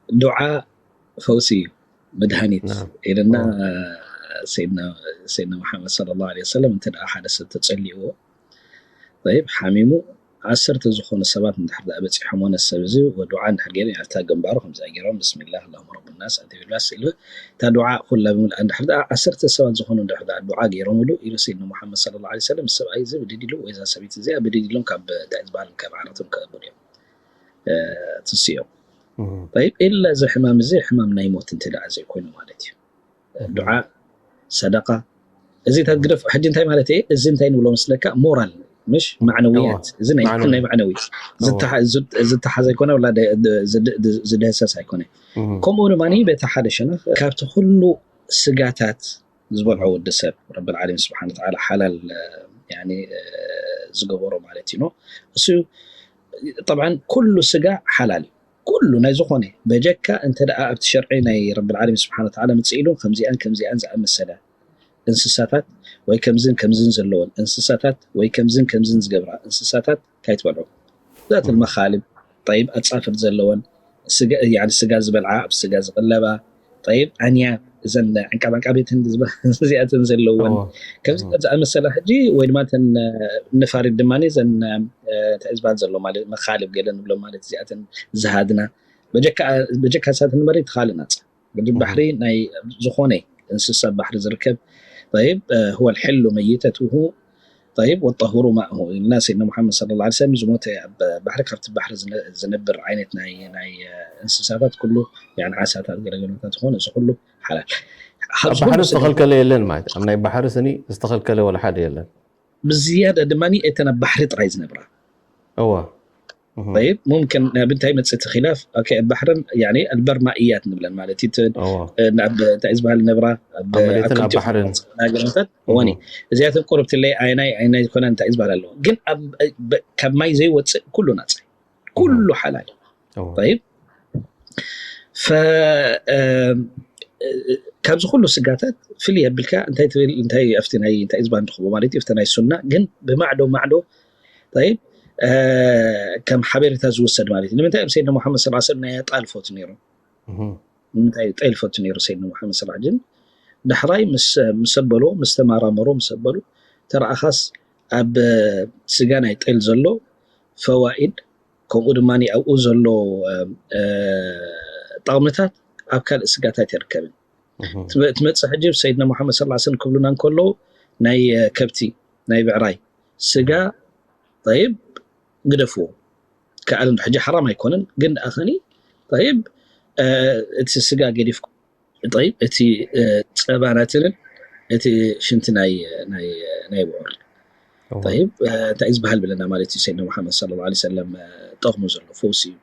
ዱዓ ፈውሲ እዩ፣ መድሃኒት ናም። ኢልና ኦ። ሰይድና ሰይድና መሓመድ ሰለላሁ ዐለይሂ ወሰለም። እንተ ደኣ ሓደ ሰብ ተጸሊእዎ፣ ጠይብ፣ ሓሚሙ፣ ዓሰርተ ዝኾኑ ሰባት እንድሕር ደኣ በጺሖሞ ነቲ ሰብ እዚ ወዱዓ እንድሕር ገይሩ፣ ኣብታ ግንባሩ ከምዚኣ ገይሮም፣ ብስሚላህ ኣላሁመ ረቢ ናስ ኣዚሂብል ባእስ ኢሉ፣ እታ ዱዓ ኩላ ብምልኣ እንድሕር ደኣ ዓሰርተ ሰባት ዝኾኑ እንድሕር ደኣ ዱዓ ገይሮምሉ ኢሉ ሰይድና ሙሓመድ ሰለላሁ ዐለይሂ ወሰለም፣ ሰብኣይ እዚ ብድድ ኢሉ ወይ እዛ ሰበይቲ እዚኣ ብድድ ኢሎም ካብ እንታይ ዝበሃል ካብ ዓራቶም ከእብሉ እዮም። እ፣ ትስዮም። እህ። ጠይብ፣ ኢላ እዚ ሕማም እዚ ሕማም ናይ ሞት እንተ ደኣ ዘይኮይኑ ማለት እዩ። ዱዓ፣ ሰደቃ፣ እዚ ተግደፍ። ሕጂ እንታይ ማለት እየ? እዚ እንታይ ንብሎ መስለካ? ሞራል፣ ምሽ? ማዕነውያት። እዋ። እዚ ናይ ማዕነዊ። ናይ ማዕነዊ። እዋ። ዝተሓ-፣ ዝድ-፣ ዝተሓዘ ኣይኮነ፣ ወላ ደ-፣ ደ-፣ ዝድ-፣ ድ-፣ ዝድህሰስ ኣይኮነ። እህ። ከምኡ ድማ በቲ ሓደ ሸነኽ ካብቲ ኩሉ ስጋታት ዝበልዖ ወዲ ሰብ ረብል ዓለሚን ስብሓን ወተዓላ ሓላል፣ እ፣ ያኒ፣ እ፣ ዝገበሮ ማለት እዩ። እሱ ጠብዓን ኩሉ ስጋ ሓላል እዩ። ኩሉ ናይ ዝኾነ በጀካ እንተ ደኣ ኣብቲ ሸርዒ ናይ ረብል ዓለሚን ስብሓን ወተዓላ ምጽእ ኢሉ ከምዚኣን ከምዚኣን ዝኣመሰለ እንስሳታት ወይ ከምዝን ከምዝን ዘለወን እንስሳታት ወይ ከምዝን ከምዝን ዝገብራ እንስሳታት ካይትበልዑ። ዛት እህ። መኻልብ፣ ጠይብ፣ ኣጻፍር ዘለወን ስጋ፣ ያኒ ስጋ ዝበልዓ፣ ኣብ ስጋ ዝቕለባ፣ ጠይብ፣ ኣንያ፣ እዘን ዕንቃብ ዕንቃቤት ህንዲ ዝበ-፣ እዚኣተን ዘለወን እዎ። ከምዚ እህ። ከምዚ ኣመሰላ ሕጂ ወይ ድማ እተን፣ እ፣ ንፋሪት ድማ እዘን፣ እ፣ እንታይ ዝበሃል ዘሎ ማለት መኻልብ ገለ ንብሎም ማለት እዚኣተን ዝሃድና በጀካ በጀካ ሳት ንበሪ ትኻል ናጻ ግድብ እህ። ባሕሪ ናይ ዝኾነ እንስሳ ባሕሪ ዝርከብ። ጠይብ፣ እ፣ هو الحل ميتته، ጠይብ፣ والطهور ماؤه ኢልና ሰይድና ሙሓመድ ሰለላሁ ዐለይሂ ወሰለም ዝሞተ ኣብ ባሕሪ ካብቲ ባሕሪ ዝነ-፣ ዝነብር ዓይነት ናይ ናይ፣ እ፣ እንስሳታት ኩሉ፣ ያኒ ዓሳታት ገለገለታት ዝኾነ እዚ ኩሉ ሓላል። ኣብ ኣብዚ ባሕሪ ኩሉ ስጋ ዝተኸልከለ የለን ማለት ኣብ ናይ ባሕሪ ስኒ ዝተኸልከለ ወላ ሓደ የለን። ብዝያዳ ድማ እተን ኣብ ባሕሪ ጥራይ ዝነብራ። እዋ። እህ። ጠይብ፣ ሙምክን ናብ እንታይ መጽእ እቲ ኺላፍ? ኦኬ፣ ኣብ ባሕርን፣ ያኒ፣ ኣልበር ማእያት ንብለን ማለት እዩ። እቲ፣ እዋ። እ፣ ናብ እንታይ ዝበሃል ነብራ፣ ኣብ ኣብ መሬትን ኣብ ኣትክልቲ ባሕርን። ገለታት፣ እወኒ። እህ። እዚኣተን ቁርብቲ ለይ ኣይናይ፣ ኣይናይ ዝኾነ እንታይ ዝበሃል ኣለዎ። ግን ኣብ፣ ብ-፣ ካብ ማይ ዘይወጽእ ኩሉ ናጻ እዩ። ኩሉ ሓላል እዩ። እዋ። ጠይብ። ፈ-፣ እ፣ እ፣ ካብዚ ኩሉ ስጋታት ፍልይ ኣቢልካ እንታይ ትብል፣ እንታይ ኣብቲ ናይ፣ እንታይ ዝበሃል ንረኽቦ ማለት እዩ፣ ኣብቲ ናይ ሱና፣ ግን ብማዕዶ ማዕዶ፣ ጠይብ፣ እ፣ ከም ሓቤሬታ ዝውሰድ ማለት እዩ። ንምንታይ? ኣብ ሰይድና ሙሓመድ ሰለላሁ ዐለይሂ ወሰለም ናይ ጣል ፎቱ ነይሩ። እህ። ንምንታይ ጣል ፎቱ ነይሩ ሰይድና ሙሓመድ ሰለላሁ ዐለይሂ ወሰለም? ዳሕራይ ምስ፣ ምስ ኣበሎ፣ ምስ ተመራመሩ፣ ምስ ኣበሉ፣ ተረኣኻስ ኣብ ስጋ ናይ ጣል ዘሎ ፈዋኢድ፣ ከምኡ ድማ ኣብኡ ዘሎ፣ እ፣ እ፣ ጠቕምታት ኣብ ካልእ ስጋታት ኣይርከብን። እህ። ትመ-፣ ትመጽእ ሕጂ ሰይድና ሙሓመድ ሰለላሁ ዐለይሂ ወሰለም ክብሉና እንከለዉ ናይ፣ እ፣ ከብቲ፣ ናይ ብዕራይ ስጋ፣ ጠይብ፣ ግደፍዎ። ከኣልን ሕጂ ሓራም ኣይኮነን፣ ግን ደኣ ኸኒ፣ ጠይብ፣ እ፣ እቲ ስጋ ገዲፍኩም፣ ጠይብ፣ እቲ፣ እ፣ ጸባ ናትንን እቲ ሽንቲ ናይ፣ ናይ፣ ናይ ብዑር። እዋ። ጠይብ፣ እ፣ እንታይ እዩ ዝበሃል ብለና ማለት እዩ፣ ሰይድና ሙሓመድ ሰለላሁ ዐለይሂ ወሰለም፣ እ፣ ጠቕሙ ዘሎ ፈውሲ እዩ።